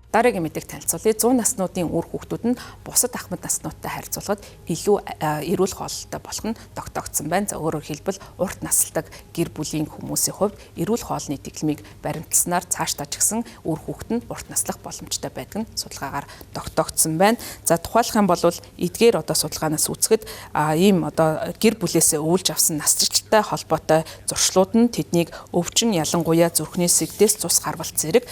Дараагийн мэдээг танилцуулъя. 100 наснуудын үр хүүхдүүд нь бусад ахмад наснуудтай харьцуулахад илүү эрүүл хооллолтой болох нь тогтоогдсон байна. За, өөрөөр хэлбэл, урт насалдаг гэр бүлийн хүмүүсийн хувьд эрүүл хоолны дэглэмийг баримтласнаар цаашдаа ч гэсэн үр хүүхэд нь урт наслах боломжтой байдаг нь судалгаагаар тогтоогдсон байна. За, тухайлах юм бол эдгээр одоо судалгаанаас үзэхэд ийм одоо гэр бүлээсээ өвлж авсан насжилттай холбоотой зуршлууд нь тэднийг өвчин, ялангуяа зүрхний сэгдээс цус гарвалт зэрэг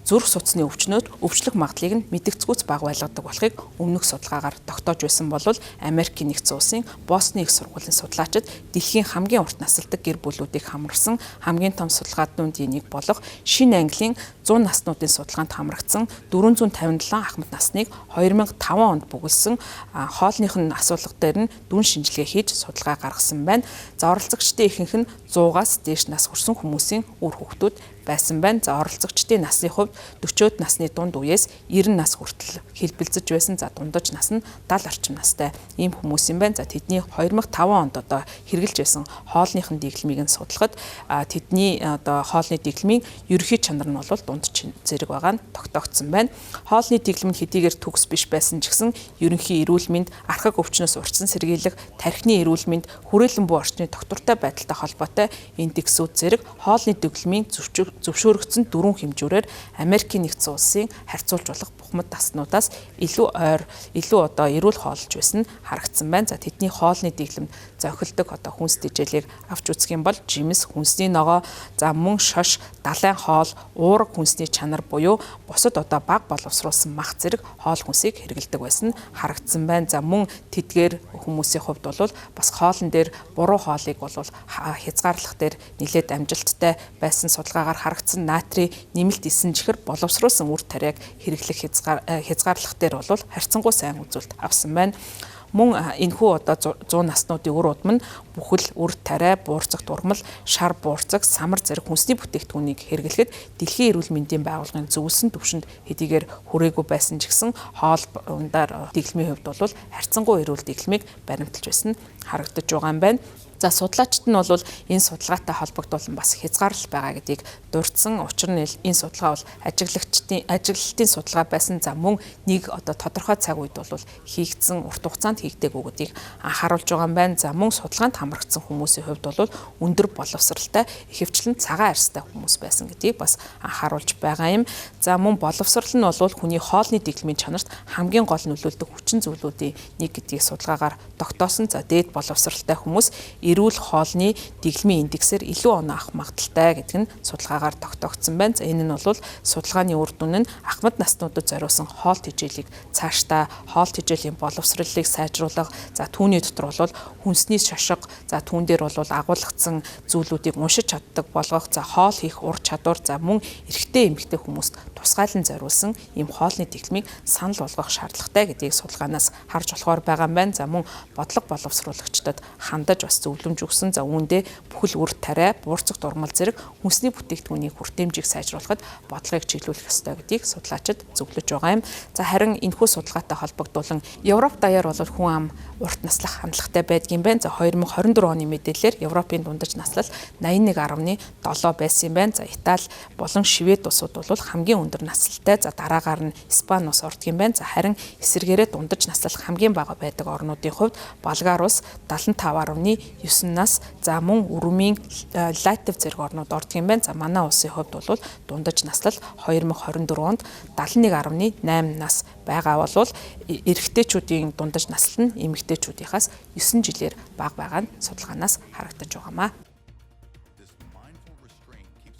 зүрх судасны өвчнөд өвчлөх магадлалыг нь мэдэгцгүүц бага байлгадаг болохыг өмнөх судалгаагаар тогтоож байсан бол Америкийн нэгдсэн улсын Бостны их сургуулийн судлаачид дэлхийн хамгийн урт насалдаг гэр бүлүүдийг хамарсан хамгийн том судалгаануудын нэг болох Шинэ Английн 100 наснуудын судалгаанд хамрагдсан 457 ахмад насныг 2005 онд бөглөсөн хоолных нь асуулга дээр нь дүн шинжилгээ хийж судалгаа гаргасан байна. За, оролцогчдын ихэнх нь 100-аас дээш нас хүрсэн хүмүүсийн үр хүүхдүүд байсан байна. За, оролцогчдын насны хувьд 40-од насны дунд үеэс 90 нас хүртэл хэлбэлзэж байсан. За, дундаж нас нь 70 орчим настай ийм хүмүүс юм байна. За, тэдний 2005 онд одоо хэрэгжилж байсан хоолных нь дэглэмийг нь судлахад тэдний одоо хоолны дэглэмийн ерөнхий чанар нь бол дунд зэрэг байгаа нь тогтоогдсон байна. Хоолны дэглэм нь хэдийгээр төгс биш байсан ч гэсэн ерөнхий эрүүл мэнд, архаг өвчнөөс урьдчилан сэргийлэх, тархины эрүүл мэнд, хүрээлэн буй орчны тогтвортой байдалтай холбоотой индексүүд зэрэг хоолны дэглэмийн зөвшөөрөгдсөн дөрвөн хэмжүүрээр Америкийн нэгдсэн улсын харьцуулж болох бухимд наснуудаас илүү ойр, илүү одоо эрүүл хооллож байсан нь харагдсан байна. За, тэдний хоолны дэглэмд зохилдог одоо хүнс тэжээлийг авч үзэх юм бол жимс, хүнсний ногоо, за мөн шош, далайн хоол, уураг хүнсний чанар буюу бусад одоо баг боловсруулсан мах зэрэг хоол хүнсийг хэрэглэдэг байсан нь харагдсан байна. За, мөн тэдгээр хүмүүсийн хувьд бол бас хоолн дээр буруу хоолыг бол хязгаарлах дээр нэлээд амжилттай байсан судалгаагаар харагдсан. Натрий нэмэлт эсэн чихэр, боловсруулсан үр тариаг хэрэглэх хязгаарлах дээр бол харьцангуй сайн үзүүлэлт авсан байна. Мөн энэхүү одоо 100 наснуудын үр удам нь бүхэл үр тариа, буурцагт урмал, шар буурцаг, самар зэрэг хүнсний бүтээгдэхүүнийг хэрэглэхэд дэлхийн эрүүл мэндийн байгууллагын зөвлөсөн түвшинд хэдийгээр хүрээгүй байсан ч гэсэн хоол ундаар дэглэмийн хувьд бол харьцангуй эрүүл дэглэмийг баримталж байсан нь харагдаж байгаа юм байна. За, судлаачид нь бол энэ судалгаатай холбогдуулан бас хязгаарлал байгаа гэдгийг дурдсан. Учир нь энэ судалгаа бол ажиглагчдын ажиглалтын судалгаа байсан. За, мөн нэг одоо тодорхой цаг үед бол хийгдсэн, урт хугацаанд хийгдээгүй гэдгийг анхааруулж байгаа юм байна. За, мөн судалгаанд хамрагдсан хүмүүсийн хувьд бол өндөр боловсралтай, ихэвчлэн цагаан арьстай хүмүүс байсан гэдгийг бас анхааруулж байгаа юм. За, мөн боловсрал нь бол хүний хоолны дэглэмийн чанарт хамгийн гол нөлөөлдөг хүчин зүйлүүдийн нэг гэдгийг судалгаагаар тогтоосон. За, дээд боловсралтай хүмүүс эрүүл хоолны дэглэмийн индексээр илүү оноо авах магадлалтай гэдэг нь судалгаагаар тогтоогдсон байна. За, энэ нь бол судалгааны үр дүн нь ахмад наснуудад зориулсан хоол тэжээлийг цаашдаа хоол тэжээлийн боловсролыг сайжруулах, за түүний дотор бол хүнсний шошго, за түүн дээр бол агуулгдсан зүйлүүдийг уншиж чаддаг болгох, за хоол хийх ур чадвар, за мөн эрэгтэй эмэгтэй хүмүүст тусгайлан зориулсан ийм хоолны дэглэмийг санал болгох шаардлагатай гэдгийг судалгаанаас харж болохоор байгаа юм байна. За, мөн бодлого боловсруулагчдад хандаж бас зөвлөмж өгсөн. За, үүндээ бүхэл үр тариа, буурцагт урмал зэрэг хүнсний бүтээгдэхүүний хүртээмжийг сайжруулахад бодлогыг чиглүүлэх ёстой гэдгийг судлаачид зөвлөж байгаа юм. За, харин энэхүү судалгаатай холбогдуулан Европ даяар бол хүн ам урт наслах хандлагатай байдгийн байна. За, 2024 оны мэдээлэлээр Европын дундаж наслал 81.7 байсан юм байна. За, Итали болон Швед улсууд бол хамгийн өндөр наслалтай. За, дараагаар нь Испани улс ордог юм байна. За, харин эсвэргээрээ дундаж наслал хамгийн бага байдаг орнуудын хувьд Болгар улс 75.9 нас, за мөн Өрмийн, Латв зэрэг орнууд ордог юм байна. За, манай улсын хувьд бол дундаж наслал 2024 онд 71.8 нас байгаа бол эрэгтэйчүүдийн дундаж наслал нь эмэгтэйчүүдийнхаас 9 жилээр бага байгаа нь судалгаанаас харагдаж байгаамаа.